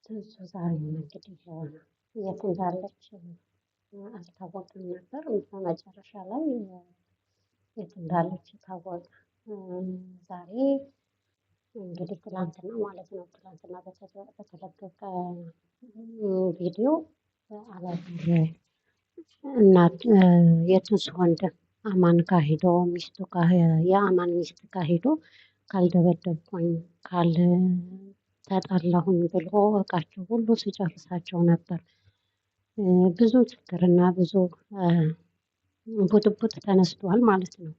ትንሱ ዛሬም እንግዲህ የት እንዳለች አልታወቅም ነበር። በመጨረሻ ላይ የት እንዳለች ታወቀ። ዛሬ እንግዲህ ትላንትና ማለት ነው፣ ትላንትና በተለቀቀ ቪዲዮ አላዛር እናት የትንሱ ወንድም አማን ጋር ሄዶ ሚስቱ ጋር የአማን ሚስት ጋር ሄዶ ካልደበደብኩኝ ካልተጣላሁኝ ብሎ እቃቸው ሁሉ ሲጨርሳቸው ነበር። ብዙ ችግርና ብዙ ቡጥቡጥ ተነስቷል ማለት ነው።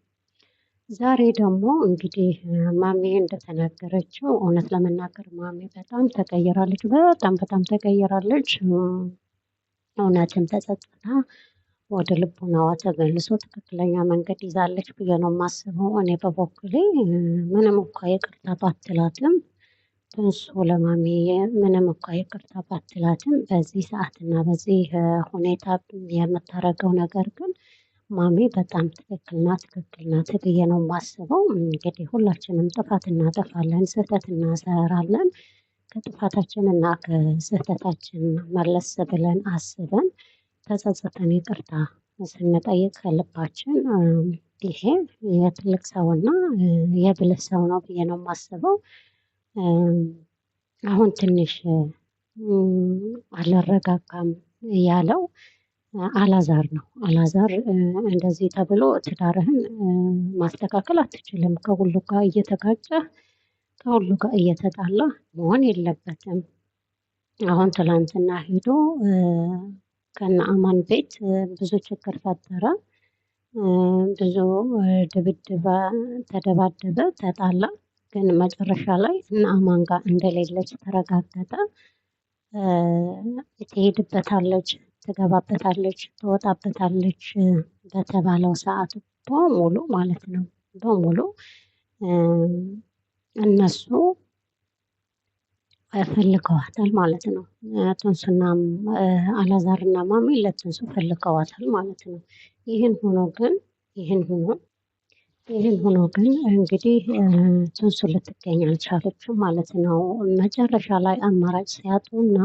ዛሬ ደግሞ እንግዲህ ማሜ እንደተናገረችው እውነት ለመናገር ማሜ በጣም ተቀይራለች። በጣም በጣም ተቀይራለች። እውነትም ተጸጽታ ወደ ልቡናዋ ተመልሶ ትክክለኛ መንገድ ይዛለች ብዬ ነው የማስበው። እኔ በበኩሌ ምንም እንኳ ይቅርታ ባትላትም ትንሱ ለማሚ ምንም እንኳ ይቅርታ ባትላትም በዚህ ሰዓትና በዚህ ሁኔታ የምታረገው ነገር ግን ማሚ በጣም ትክክል ናት፣ ትክክል ናት ብዬ ነው የማስበው። እንግዲህ ሁላችንም ጥፋት እናጠፋለን፣ ስህተት እናሰራለን። ከጥፋታችን እና ከስህተታችን መለስ ብለን አስበን ተጸጽተን ይቅርታ ስንጠይቅ ከልባችን ይሄ የትልቅ ሰውና የብልህ ሰው ነው ብዬ ነው የማስበው። አሁን ትንሽ አልረጋጋም ያለው አላዛር ነው። አላዛር እንደዚህ ተብሎ ትዳርህን ማስተካከል አትችልም። ከሁሉ ጋር እየተጋጨ ከሁሉ ጋር እየተጣላ መሆን የለበትም። አሁን ትላንትና ሄዶ ከነ አማን ቤት ብዙ ችግር ፈጠረ። ብዙ ድብድብ ተደባደበ፣ ተጣላ። ግን መጨረሻ ላይ እነ አማን ጋር እንደሌለች ተረጋገጠ። ትሄድበታለች፣ ትገባበታለች፣ ትወጣበታለች በተባለው ሰዓት በሙሉ ማለት ነው በሙሉ እነሱ ፈልገዋታል ማለት ነው። ትንሱና አላዛርና ማሚ ለትንሱ ፈልገዋታል ማለት ነው። ይህን ሆኖ ግን ይህን ሆኖ ይህን ሆኖ ግን እንግዲህ ትንሱ ልትገኝ አልቻለችም ማለት ነው። መጨረሻ ላይ አማራጭ ሲያጡና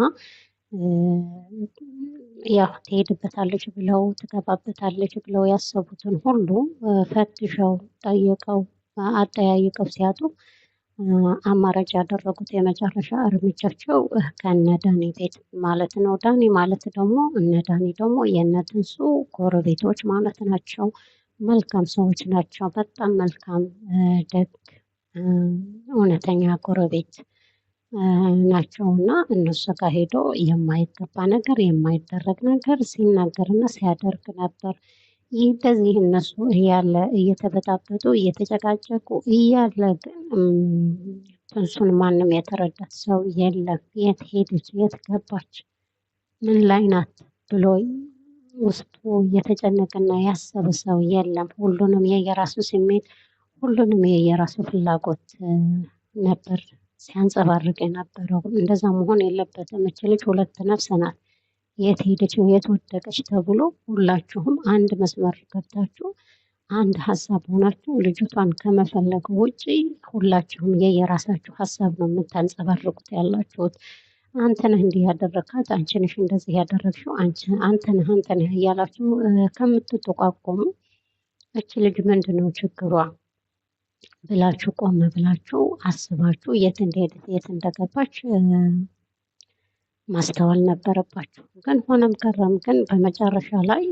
ያው ትሄድበታለች ብለው ትገባበታለች ብለው ያሰቡትን ሁሉ ፈትሸው ጠይቀው አጠያይቀው ሲያጡ አማራጭ ያደረጉት የመጨረሻ እርምጃቸው ከነ ዳኒ ቤት ማለት ነው። ዳኒ ማለት ደግሞ እነ ዳኒ ደግሞ የነ ትንሱ ጎረቤቶች ማለት ናቸው። መልካም ሰዎች ናቸው። በጣም መልካም፣ ደግ፣ እውነተኛ ጎረቤት ናቸው እና እነሱ ጋር ሄዶ የማይገባ ነገር የማይደረግ ነገር ሲናገርና ሲያደርግ ነበር። ይህ እንደዚህ እነሱ እያለ እየተበጣበጡ እየተጨቃጨቁ እያለ ግን ትንሱን ማንም የተረዳት ሰው የለም። የት ሄደች? የት ገባች? ምን ላይ ናት ብሎ ውስጡ የተጨነቀና ያሰበ ሰው የለም። ሁሉንም የየራሱ ስሜት፣ ሁሉንም የየራሱ ፍላጎት ነበር ሲያንጸባርቅ የነበረው። እንደዛ መሆን የለበትም። እች ልጅ ሁለት ነፍስ ናት። የት ሄደች፣ የት ወደቀች ተብሎ ሁላችሁም አንድ መስመር ገብታችሁ አንድ ሀሳብ ሆናችሁ ልጅቷን ከመፈለግ ውጪ ሁላችሁም የየራሳችሁ ሀሳብ ነው የምታንጸባርቁት ያላችሁት። አንተ ነህ እንዲህ ያደረግካት፣ አንቺ ነሽ እንደዚህ ያደረግሽው፣ አንተ ነህ አንተ ነህ እያላችሁ ከምትጠቋቆሙ እች ልጅ ምንድን ነው ችግሯ ብላችሁ ቆም ብላችሁ አስባችሁ የት እንደሄደች የት እንደገባች ማስተዋል ነበረባችሁ። ግን ሆነም ቀረም ግን በመጨረሻ ላይ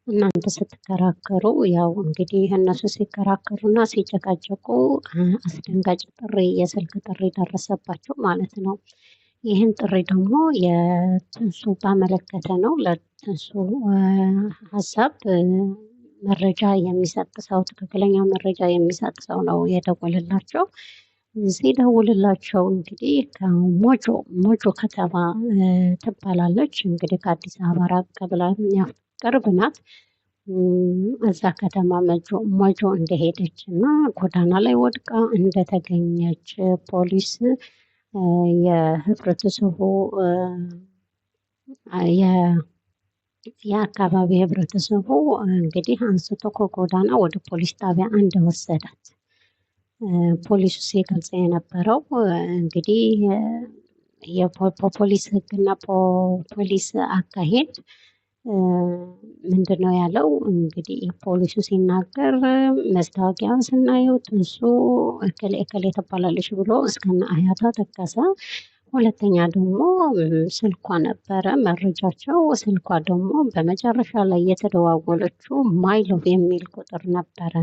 እናንተ ስትከራከሩ ያው እንግዲህ እነሱ ሲከራከሩና ሲጨቃጨቁ አስደንጋጭ ጥሪ የስልክ ጥሪ ደረሰባቸው ማለት ነው። ይህን ጥሪ ደግሞ የትንሱ ባመለከተ ነው። ለትንሱ ሀሳብ መረጃ የሚሰጥ ሰው ትክክለኛ መረጃ የሚሰጥ ሰው ነው የደወለላቸው። ሲደውልላቸው እንግዲህ ከሞጆ ሞጆ ከተማ ትባላለች። እንግዲህ ከአዲስ አበባ ራቅ ብላ ቅርብ ናት። እዛ ከተማ ሞጆ እንደሄደች እና ጎዳና ላይ ወድቃ እንደተገኘች ፖሊስ የህብረተሰቡ የአካባቢ ህብረተሰቡ እንግዲህ አንስቶ ከጎዳና ወደ ፖሊስ ጣቢያ እንደወሰዳት ፖሊሱ ሲገልጽ የነበረው እንግዲህ በፖሊስ ሕግና በፖሊስ አካሄድ ምንድን ነው ያለው? እንግዲህ ፖሊሱ ሲናገር መስታወቂያውን ስናየው ትንሱ እከሌ እከሌ ትባላለች ብሎ እስከነ አያቷ ጠቀሰ። ሁለተኛ ደግሞ ስልኳ ነበረ መረጃቸው። ስልኳ ደግሞ በመጨረሻ ላይ የተደዋወለችው my love የሚል ቁጥር ነበረ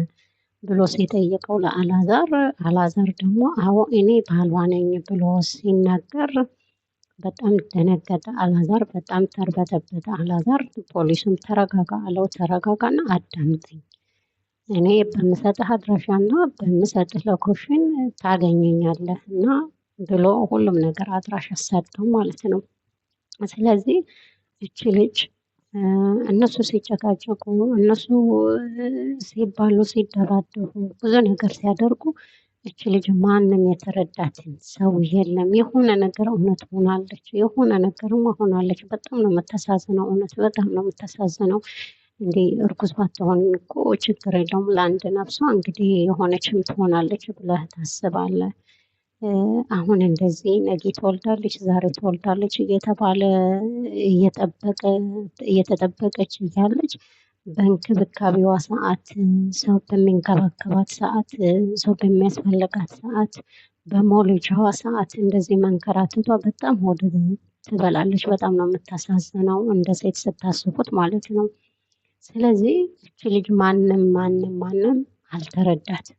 ብሎ ሲጠይቀው ለአላዛር፣ አላዛር ደግሞ አዎ እኔ ባሏ ነኝ ብሎ ሲናገር በጣም ደነገጠ አላዛር፣ በጣም ተርበተበተ አላዛር። ፖሊሱም ተረጋጋ አለው። ተረጋጋና አዳምጠኝ፣ እኔ በምሰጥህ አድራሻና በምሰጥህ location ታገኘኛለህ እና ብሎ ሁሉም ነገር አድራሻ ሰጠው ማለት ነው። ስለዚህ እቺ ልጅ እነሱ ሲጨቃጨቁ፣ እነሱ ሲባሉ፣ ሲደባደቡ፣ ብዙ ነገር ሲያደርጉ እቺ ልጅ ማንም የተረዳትን ሰው የለም። የሆነ ነገር እውነት ሆናለች፣ የሆነ ነገርማ ሆናለች። በጣም ነው የምታሳዝነው፣ እውነት በጣም ነው የምታሳዝነው። እንዴ እርጉዝ ባትሆን እኮ ችግር የለውም ለአንድ ነፍሷ እንግዲህ የሆነችም ትሆናለች ብለህ ታስባለህ። አሁን እንደዚህ ነገ ትወልዳለች፣ ዛሬ ትወልዳለች እየተባለ እየጠበቀ እየተጠበቀች እያለች በእንክብካቤዋ ሰዓት፣ ሰው በሚንከባከባት ሰዓት፣ ሰው በሚያስፈልጋት ሰዓት፣ በመውለጃዋ ሰዓት እንደዚህ መንከራተቷ በጣም ሆድ ትበላለች። በጣም ነው የምታሳዝነው፣ እንደ ሴት ስታስቡት ማለት ነው። ስለዚህ እቺ ልጅ ማንም ማንም ማንም አልተረዳትም።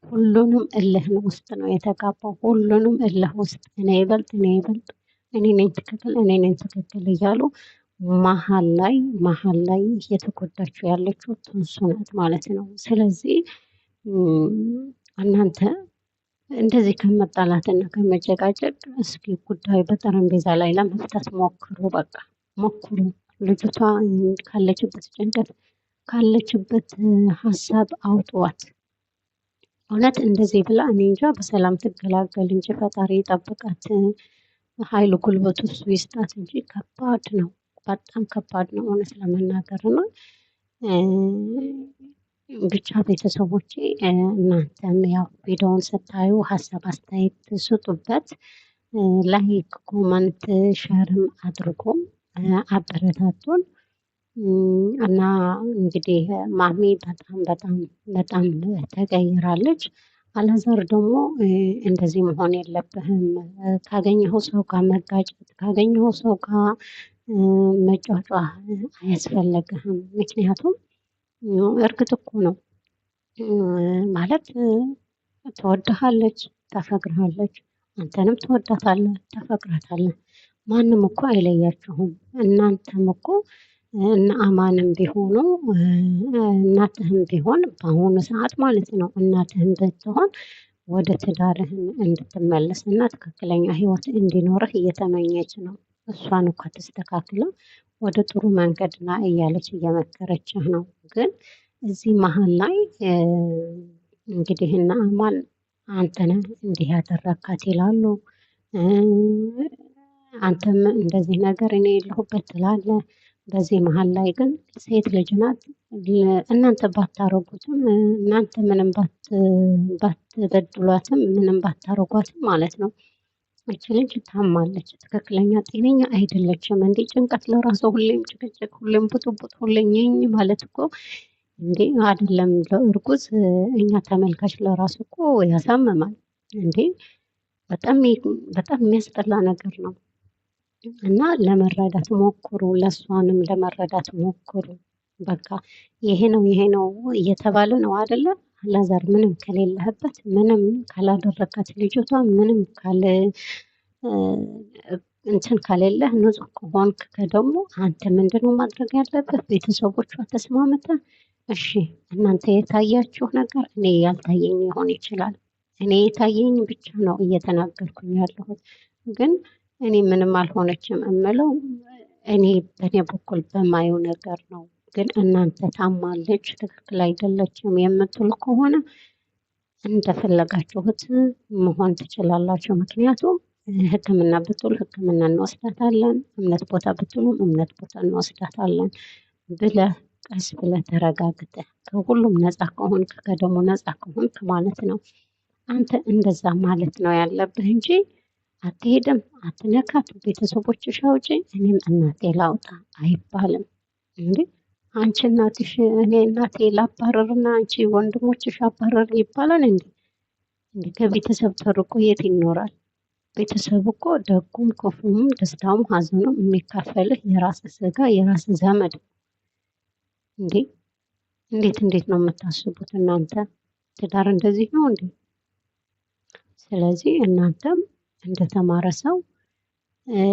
ሁሉንም እልህ ውስጥ ነው የተጋባው። ሁሉንም እልህ ውስጥ እኔ ይበልጥ እኔ ይበልጥ እኔ ነኝ ትክክል እኔ ነኝ ትክክል እያሉ መሀል ላይ መሀል ላይ እየተጎዳችው ያለችው ትንሱ ናት ማለት ነው። ስለዚህ እናንተ እንደዚህ ከመጣላትና ከመጨቃጨቅ እስኪ ጉዳዩ በጠረጴዛ ላይ ለመፍታት ሞክሩ። በቃ ሞክሩ። ልጅቷ ካለችበት ጭንቀት ካለችበት ሀሳብ አውጧት። እውነት እንደዚህ ብላ እኔ እንጃ በሰላም ትገላገል እንጂ ፈጣሪ ይጠብቃት፣ ኃይሉ ጉልበቱ እሱ ይስጣት እንጂ ከባድ ነው፣ በጣም ከባድ ነው እውነት ለመናገር እና ብቻ ቤተሰቦቼ እናንተም ያው ቪዲዮውን ስታዩ ሀሳብ አስተያየት ስጡበት፣ like፣ comment፣ share ም አድርጎ አበረታቱን። እና እንግዲህ ማሚ በጣም በጣም በጣም ተቀይራለች። አላዛር ደግሞ እንደዚህ መሆን የለብህም፣ ካገኘኸው ሰው ጋር መጋጨት፣ ካገኘኸው ሰው ጋር መጫጫህ አያስፈልግህም። ምክንያቱም እርግጥ እኮ ነው ማለት ትወድሃለች፣ ታፈቅርሃለች፣ አንተንም ትወዳታለህ፣ ታፈቅራታለህ። ማንም እኮ አይለያችሁም። እናንተም እኮ እነ አማንም ቢሆኑ እናትህም ቢሆን በአሁኑ ሰዓት ማለት ነው እናትህም ብትሆን ወደ ትዳርህን እንድትመለስ እና ትክክለኛ ህይወት እንዲኖርህ እየተመኘች ነው። እሷን እኳ ተስተካክላ ወደ ጥሩ መንገድ ና እያለች እየመከረችህ ነው። ግን እዚህ መሀል ላይ እንግዲህ እነ አማን አንተ ነህ እንዲህ ያደረካት ይላሉ። አንተም እንደዚህ ነገር እኔ የለሁበት ትላለህ። በዚህ መሀል ላይ ግን ሴት ልጅ ናት። እናንተ ባታረጉትም እናንተ ምንም ባትበድሏትም ምንም ባታረጓትም ማለት ነው። እች ልጅ ታማለች። ትክክለኛ ጤነኛ አይደለችም። እንዴ ጭንቀት ለራሱ ሁሌም ጭቅጭቅ፣ ሁሌም ቡጥቡጥ፣ ሁሌም ኝኝ ማለት እኮ እንዴ አይደለም ለእርጉዝ እኛ ተመልካች ለራሱ እኮ ያሳምማል። እንዴ በጣም በጣም የሚያስጠላ ነገር ነው። እና ለመረዳት ሞክሩ፣ ለእሷንም ለመረዳት ሞክሩ። በቃ ይሄ ነው ይሄ ነው እየተባለ ነው አይደለ? አላዛር ምንም ከሌለህበት ምንም ካላደረካት ልጅቷ ምንም ካለ እንትን ከሌለህ ንጹህ ከሆንክ ከደግሞ አንተ ምንድነው ማድረግ ያለብህ? ቤተሰቦቿ ተስማምተህ እሺ እናንተ የታያችሁ ነገር እኔ ያልታየኝ ሊሆን ይችላል። እኔ የታየኝ ብቻ ነው እየተናገርኩኝ ያለሁት ግን እኔ ምንም አልሆነችም እምለው እኔ በእኔ በኩል በማየው ነገር ነው። ግን እናንተ ታማለች፣ ትክክል አይደለችም የምትሉ ከሆነ እንደፈለጋችሁት መሆን ትችላላችሁ። ምክንያቱም ሕክምና ብትሉ ሕክምና እንወስዳታለን፣ እምነት ቦታ ብትሉም እምነት ቦታ እንወስዳታለን ብለህ ቀስ ብለህ ተረጋግተህ ከሁሉም ነፃ ከሆንክ ከደሞ ነፃ ከሆንክ ማለት ነው። አንተ እንደዛ ማለት ነው ያለብህ እንጂ አትሄድም፣ አትነካት፣ ቤተሰቦችሽ አውጪ፣ እኔም እናቴ ላውጣ አይባልም እንዴ። አንቺ እናትሽ እኔ እናቴ ላባረርና አንቺ ወንድሞችሽ አባረር ይባላል እንዴ? እንዴ ከቤተሰብ ተርቆ የት ይኖራል? ቤተሰብ እኮ ደጉም ክፉም ደስታውም ሀዘኑም የሚካፈልህ የራስ ስጋ የራስ ዘመድ እንዴ። እንዴት እንዴት ነው የምታስቡት እናንተ? ትዳር እንደዚህ ነው እንዴ? ስለዚህ እናንተም እንደተማረ ሰው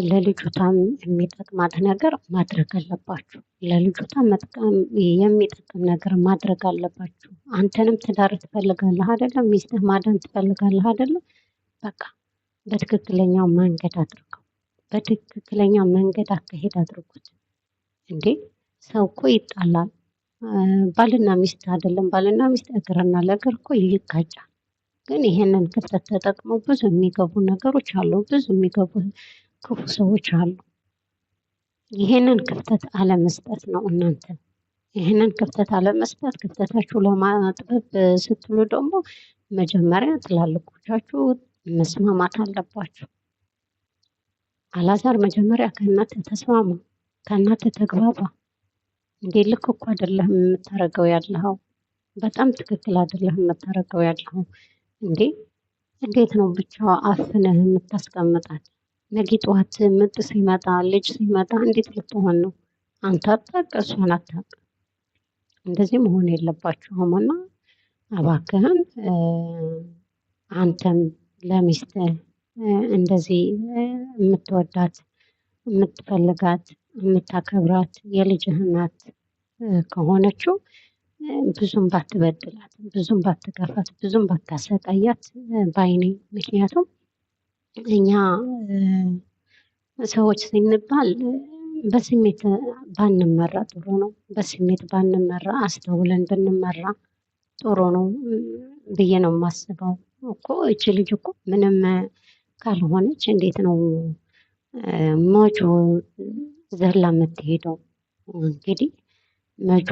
ለልጅቷም የሚጠቅማት ነገር ማድረግ አለባችሁ። ለልጅቷ መጥቀም የሚጠቅም ነገር ማድረግ አለባችሁ። አንተንም ትዳር ትፈልጋለህ አይደለም? ሚስትህ ማዳን ትፈልጋለህ አይደለም? በቃ በትክክለኛው መንገድ አድርገው፣ በትክክለኛው መንገድ አካሄድ አድርጉት። እንዴ ሰው እኮ ይጣላል። ባልና ሚስት አይደለም ባልና ሚስት እግርና ለእግር እኮ ይጋጫል። ግን ይሄንን ክፍተት ተጠቅመው ብዙ የሚገቡ ነገሮች አሉ። ብዙ የሚገቡ ክፉ ሰዎች አሉ። ይሄንን ክፍተት አለመስጠት ነው እናንተ ይህንን ክፍተት አለመስጠት። ክፍተታችሁ ለማጥበብ ስትሉ ደግሞ መጀመሪያ ትላልቆቻችሁ መስማማት አለባችሁ። አላዛር መጀመሪያ ከእናትህ ተስማማ፣ ከእናትህ ተግባባ። እንዴ ልክ እኮ አይደለህም የምታረገው ያለኸው፣ በጣም ትክክል አይደለህም የምታረገው ያለኸው። እንዴ እንዴት ነው ብቻዋ አፍነህ የምታስቀምጣት? ነገ ጠዋት ምጥ ሲመጣ ልጅ ሲመጣ እንዴት ልትሆን ነው? አንተ አታውቅ፣ እሷን አታውቅ። እንደዚህ መሆን የለባችሁም። እና እባክህን አንተም ለሚስትህ እንደዚህ የምትወዳት የምትፈልጋት የምታከብራት የልጅህ እናት ከሆነችው ብዙም ባትበድላት፣ ብዙም ባትገፋት፣ ብዙም ባታሰቃያት ባይ ነኝ። ምክንያቱም እኛ ሰዎች ስንባል በስሜት ባንመራ ጥሩ ነው። በስሜት ባንመራ አስተውለን ብንመራ ጥሩ ነው ብዬ ነው የማስበው። እኮ እች ልጅ እኮ ምንም ካልሆነች እንዴት ነው ሞጆ ዘላ የምትሄደው? እንግዲህ መጆ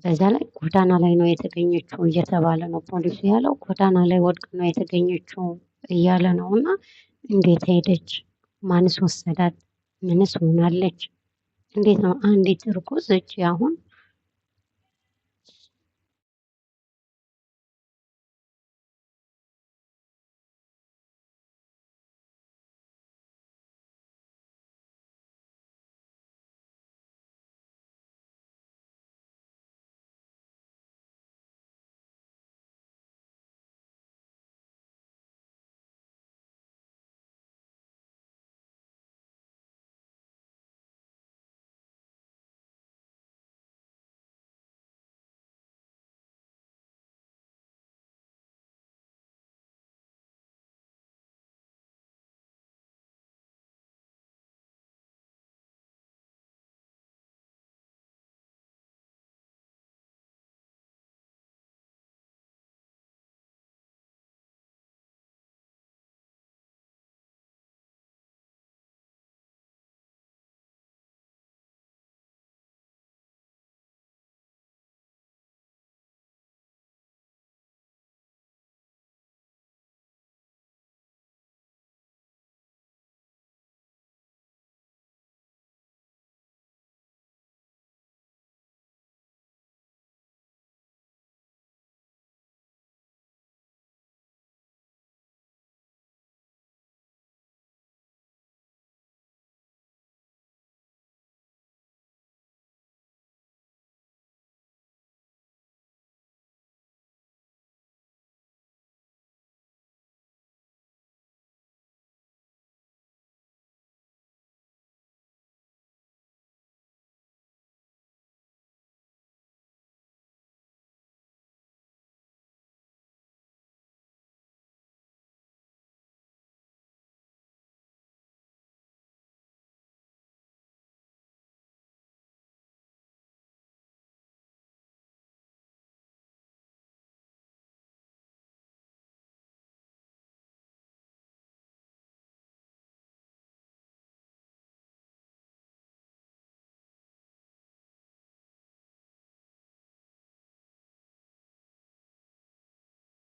በዛ ላይ ጎዳና ላይ ነው የተገኘችው እየተባለ ነው ፖሊሱ ያለው። ጎዳና ላይ ወድቅ ነው የተገኘችው እያለ ነው። እና እንዴት ሄደች? ማንስ ወሰዳት? ምንስ ሆናለች? እንዴት ነው አንዲት እርጉዝ እጅ አሁን